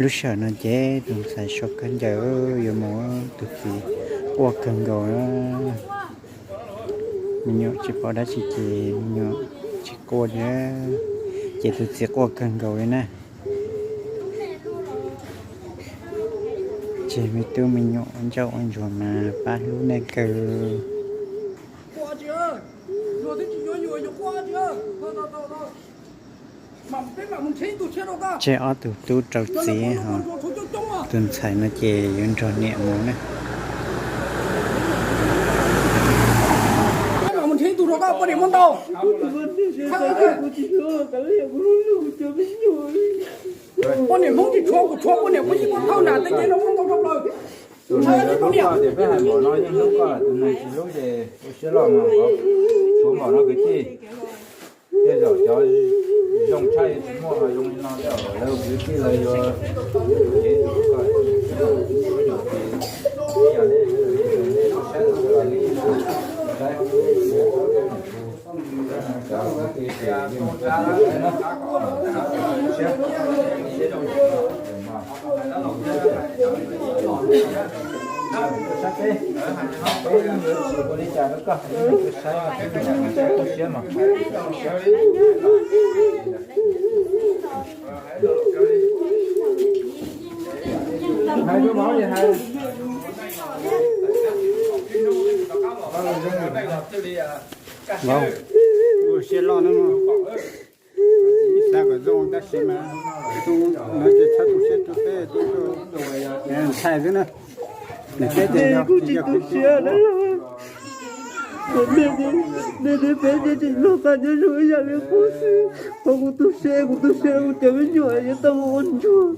Lub sij hawm no ces tus ntxhais so kawg ncaws yuav mus, tus txiv quaj kawg nkaus na. Me nyuam tsis paub dab tsi ces me nyuam tsis quaj li, ces tus txiv quaj kawg nkaus li na. Ces me tub me nyuam ua ntsuag ua ntsuag mas pab hlub nej kawg. Tseg ob tug tub rau txiv ho, tus ntxhais no ces yuav nrog niam mus na. Poj niam Hmoob tsis tshuav kuv tshuav, poj niam kuv yeej muab thauj nram tej kev no muab ntau rau plaws. Tus niam yog tus koj tias peb hais npaum no yeej hlub koj, tus neeg tsis hlub ces ua siab loj mas tshuav npaum no kwv tij. Tej zaum cov zoo tshaj yuav tsis muaj zoo li no, tej zaum lawv kwv tij lawv yuav cev tus koj. Vauv, ua siab loj na mog. Ib xav kom zoo tab sis mas tus no ces txhob tu siab tu peb tu ntshai xwb na. Nws teb tias yog kuv tsis tu siab na los, nej peb ces tseem luag qab nyob zoo ib yam li qub xwb. Qhov kuv tu siab, kuv tu siab kuv cov me nyuam yuav tau ua ntsuag.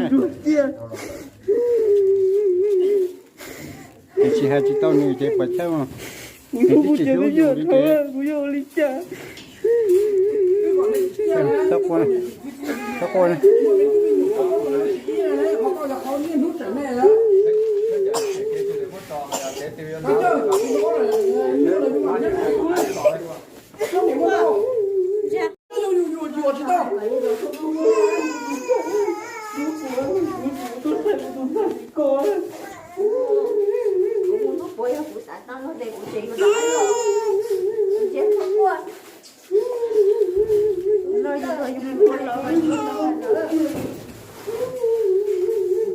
Ntsuag tiag. Ces tsis hais tsis tau nws ces pom chawj mas. Kuv cov me nyuam thov kuv yuav ua li cas? Txhob quaj, txhob quaj.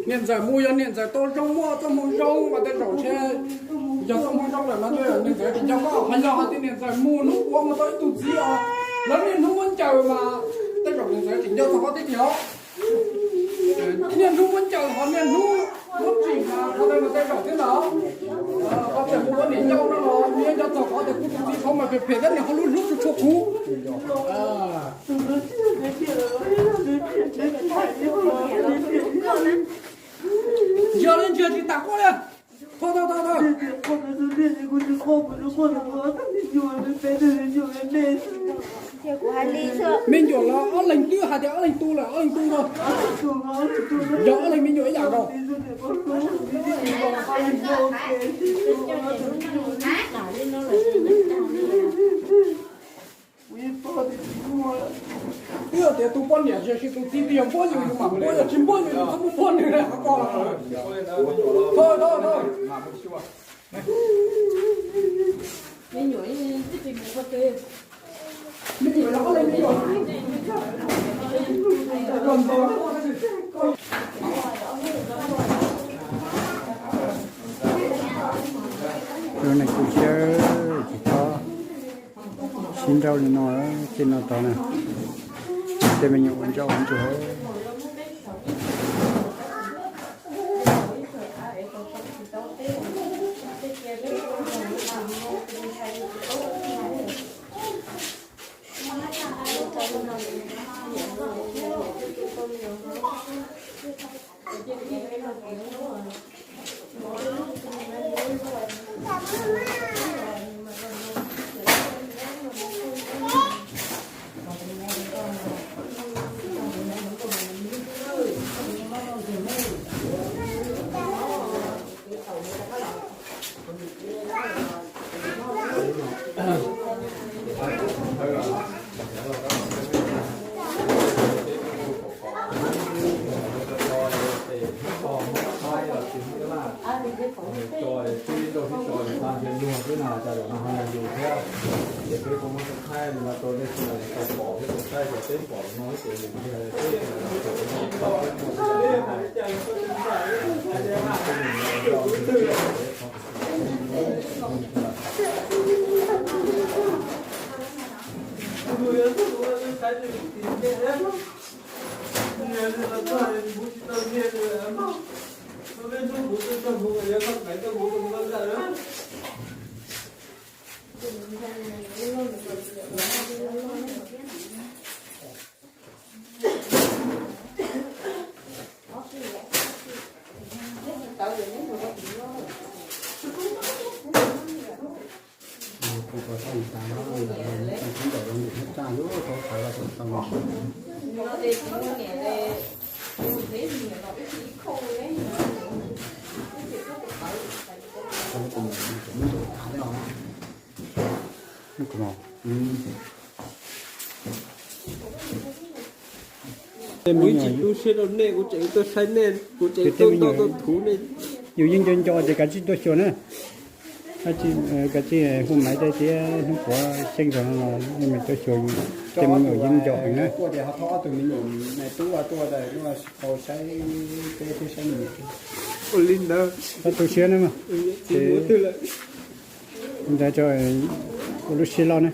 Niam ntxawm mus yog niam ntxawm tau zoo muaj txoj hmoo zoo mas tej zaum ntshe yog txoj hmoo zoo lawm mas niam ntxawm tsis nco koj. Hos yog hais tias niam ntxawm mus hnub puav mus tau ib tug txiv os, lawv niaj hnub muab ncaws mas tej zaum niam ntxawm tsis nco txog koj tib tiag os. Niaj hnub muab ncaws hos niaj hnub muab tsim mas qhov ntawd mas tej zaum thiab ntag. Koj tseem mus ua niam yau no los nws yuav nco txog qhov tias kuv tus txiv thaum mas phem phem thiab nws ho lub hlub tshua tshua kuv. Yog li ntsia tsis tas quaj li. Thov thov thov thov. Me nyuam los ob leeg twb hais tias ob leeg tu lawm, ob leeg tu lawm. Yog ob leeg me nyuam ib yam nkaus. Twb yog tias tus poj niam tiam sis tus txiv twb yog npuab yus yus mam npuab, yog tsis npuab yus yus txhob mus npuab nws na. Thov thov thov. Tus neeg tu siab ces txhob sib nrauj li no, tej no tod na, tej me nyuam ua ntsoj ua ntsuag. Yus thiab, ces peb kuj muab thaij mas rau nej tau pom thiab tau saib, tau peb pom no ces yus thiaj Kuv tsis tu siab rau nej, kuv tseem tuaj saib nej, kuv tseem tuaj nto tuaj thuv nej. Yus yeej nco nco ces kav tsij tuaj xyuas na. Kav tsij hu maiv tias hnub puav xyeej zog no los yeej meem tuaj xyuas, tej me nyuam yeej nco na. Ua li ntawd, txhob tu siab na mas. Ntawd tso, ua lub siab loj na.